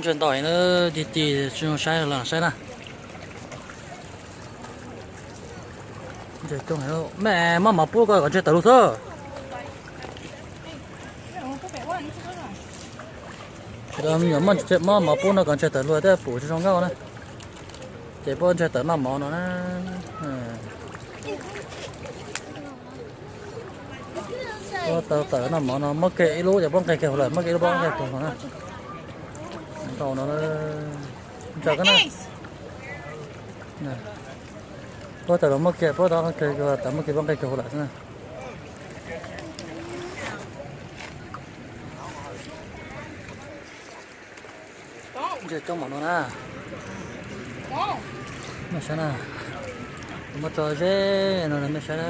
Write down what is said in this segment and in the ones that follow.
Ntses ntau heev na, ci ci tsis zoo saib los saib na. Ntses coob heev, mej maj mam pub ko kom ntses tawm lug xwb. Maj mam pub no kom ntses tawm lug thiab pum tsis zoo nkauj na. Ces puab ntses tawm maj mov no na. Puab tawm tawm noj mov no muab kiag ib lub ces puab nqeg kiag hauv lawm, muab kiag ib lub puab nqeg kiag hauv na. Ntau no, ntsa koj na. Puab tawm los muab kiag, puab tawm muab kiag puab nqeg kiag hauv lawm xwb na. Ntses coob mov no na. Mej saib na, muab tso ze no mej saib na.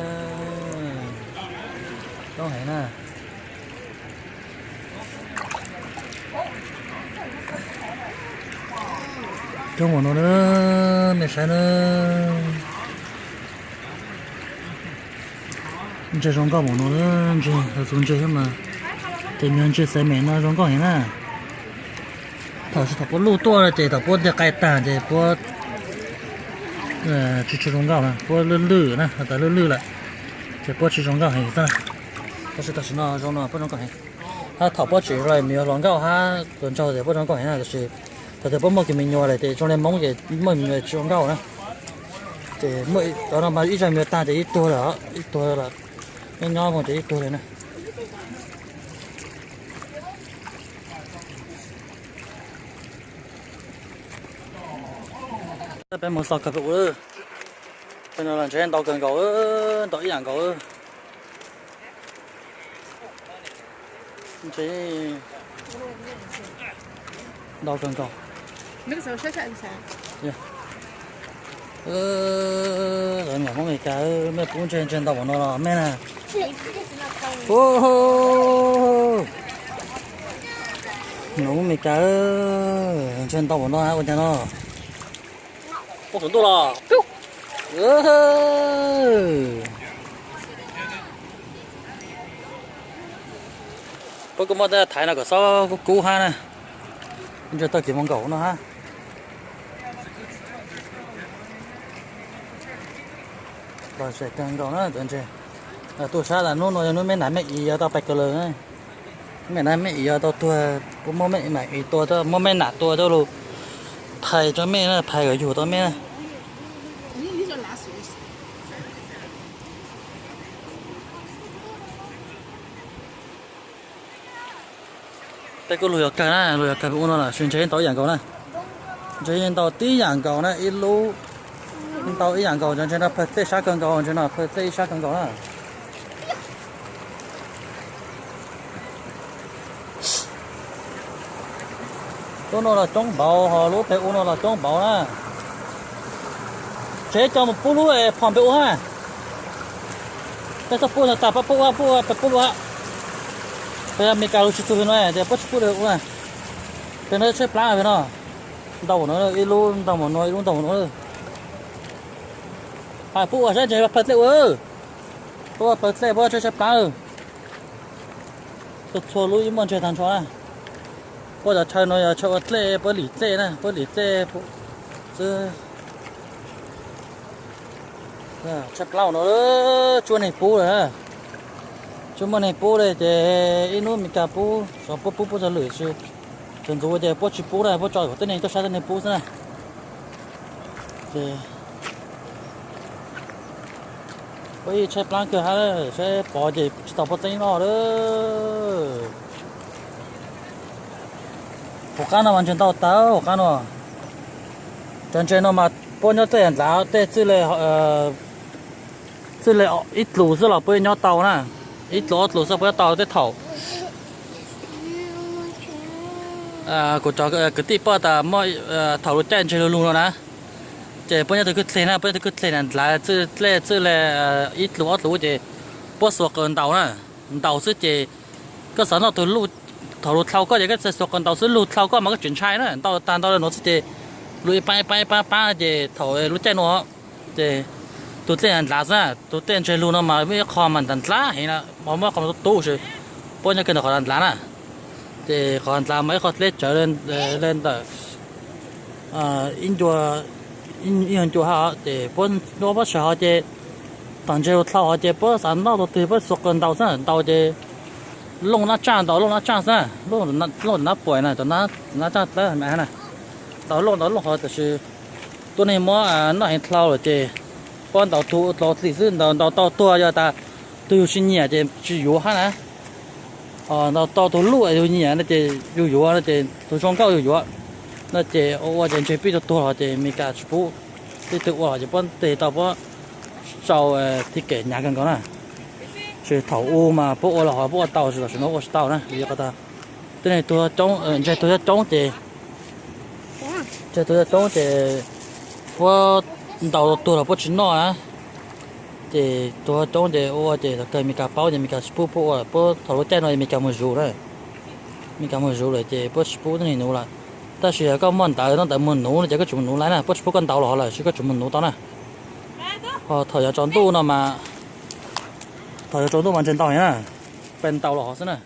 Coob heev na. Coob mov no na, mej saib na. Ntses zoo nkauj mov no, ntses, txus ntses thiab mas, ces nyuag ntses xaiv mem no zoo nkauj heev na. Thaum tsis thaum puab luj tuaj ces thaum puab ntiag qai tag ces puab tsis tshua zoo nkauj na, puab lwj lwj na, has tas lwj lwj lawm, ces puab tsis zoo nkauj heev xwb. Tab sis tam sim no zoo no puab zoo nkauj heev. Hab thaum puab tseem zoo me nyuam hluas nkauj hab hluas nraug ces puab zoo nkauj heev na, tab sis thaum twg puab muaj kiag me nyuam lawm ces zoo li Hmoob ces muaj me nyuam tsis zoo nkauj na. Ces muaj cov no mas ib zag me nyuam tag ces ib tuag lawm, ib tuag lawm, nyob nyob mus ces ib tuag lawm na. Peb mus xauj kawg peb ua, peb no los ntses ntau kawg nkaus, ntau ib yam nkaus. Ntses ntau kawg nkaus. Lawv nyuam Hmoob Amelikas mej pub ntses, ntses ntau npaum no los mej na. Nyuam Hmoob Amelikas, ntses ntau npaum no ua cas no. Pub saum ntuj los. Puab kuj muab tej thaiv no kom xob kub kub hab na. Ntses tau kev mus nkaum no hab. Lom zem kawg nkaus na cov ntses. Tuaj sab tas hnub no yog hnub mej nam mej ib yog tau pais kawg lawm. Mej nam mej ib yog tau tuag, puab muab mej nam ib tua, muab mej nam tua coj lug phais rua mej na, phais kom yug tau mej na. Tej kuj lug yog kawg na, lug yog kawg ua no lawm, ntses yeej ntau ib yam nkaus na. Ntses yeej ntau tib yam nkaus na, ib lub ntau ib yam nkaus, cov ntses no phawg dlej sab kawg nkaus, ntses no phawg dlej ib sab kawg nkaus na. Lub no los coob npaum, ho lub pem ua no los coob npaum na. Tsev coj mus pub lub phom pem ua na. Peb txhob pub tag, peb pub ua, pub ua, peb pub ua. Peb Amelikas lug tsis txug pem no ces peb tsis pub ua na. Pem no tshaib plab pem no. Ntau no, ib lub ntau no, ib lub ntau no. Hais pub ua saib ntses phawg dlej ua. Pub ua phawg dlej, pub ua tshaib plab. Txhua txhua lub yeej muaj ntses tag nrho na. Puab cov chaw no yog chaw ua dlej, puab lim dlej na, puab lim dlej xwb. Tshaib plab no, tsuav neeg pub lawm. Tsuav muaj neeg pub li ces ib hnub Amelikas pub, xyov puab pub puab txog lwm tsi. Txawm ntxuav ces puab tsis pub na, puab tso kom tej neeg tuaj saib tej neeg pub xwb na. Ces puab yeej tshaib plab kawg hab, saib pov ces tsis tau puab txeeb noj lawm. Hauv qab no mas ntses ntau tag hauv qab no. Cov ntses no mas puab nyob tej ntlav tej txwj le, txwj le ib tlus xwb los puab nyob tau na. Ib tlus ob tlus xwb puab nyob tau tej thaum kuv cov kwv tij pom tas muaj thaum lub caij ntses lug lug no na, ces puab nyob tug kwj dleg na, puab nyob tug kwj dleg na, ntlav txwj dlej txwj le ib tlus ob tlus ces puab xuas qws ntaus na, ntaus xwb ces koj xav noj tug luj, thaum lug dlhau koj ces koj xuas qws ntaus xwb, lug dlhau koj mas koj tseem ntshai na, ntaus tag ntau le nuav xwb ces lug ib paab ib paab ib paab paab ces thaum lub caij no ces tug dlej ntlav xwb na, tug dlej ntses lug no mas muaj ib qho mas ntlav ntlav heev na, mas muaj ib qho mas tub tub xwb, puab nyob kawg ntawm qhov ntlav na. Ces qhov ntawd mas ib qho dleb tsawv le ntawm ib ncua, ib nyuag ncua hab ces puab ua puab sawv hov ces tom ntses dlhau hov ces puab xav noj tau twg puab xuas qw ntaus xwb, ntaus ces looj nab tsaj, ntaus looj nab tsaj xwb, looj nab puam na, nab tsaj na, ntaus looj ntaus looj hov tiam sis tuab neeg muab noj heev dlhau lawm ces puab ntaus tug dlau dlig xwb, ntaus tau tuag yog tas tug yug tsis nyiam ces tsis yuav hab na. Ntaus tau tug luj yug nyiam no ces yug yuav no ces tug zoo nkauj yug yuav no ces ua ua ces ntseg pib tuag tuag los ces Meskas tsis pub, tej tug ua los ces puab tes tau puab tsau thib kem hnyav kawg nkaus na. Tsis thaum u mas puab ua los ho puab ua tau, tsis tam sim no ua tsis tau na, vim qhov tas tuab neeg tuag coob, ntseg tuag coob coob ces, ntseg tuag coob coob ces puab ntaus tuag los puab tsis noj na. Ces tuag coob ces ua ces thaum kawg Meskas paub ces Meskas tsis pub puab ua, puab thaum lub caij no Meskas mus zuv na. Meskas mus zuv lawm ces puab tsis pub tuab neeg nuv lawm. Tab sis yog koj muaj ntawv, tau ntawv mus nuv no ces koj tseem mus nuv lawm na, puab tsis pub koj ntaus los hov lawm, tsis koj tseem mus nuv tau na. Ho thaum yuav tsaus ntuj no mas, thaum yuav tsaus ntuj mas ntseg ntau heev na, peb ntaus los hov xwb na.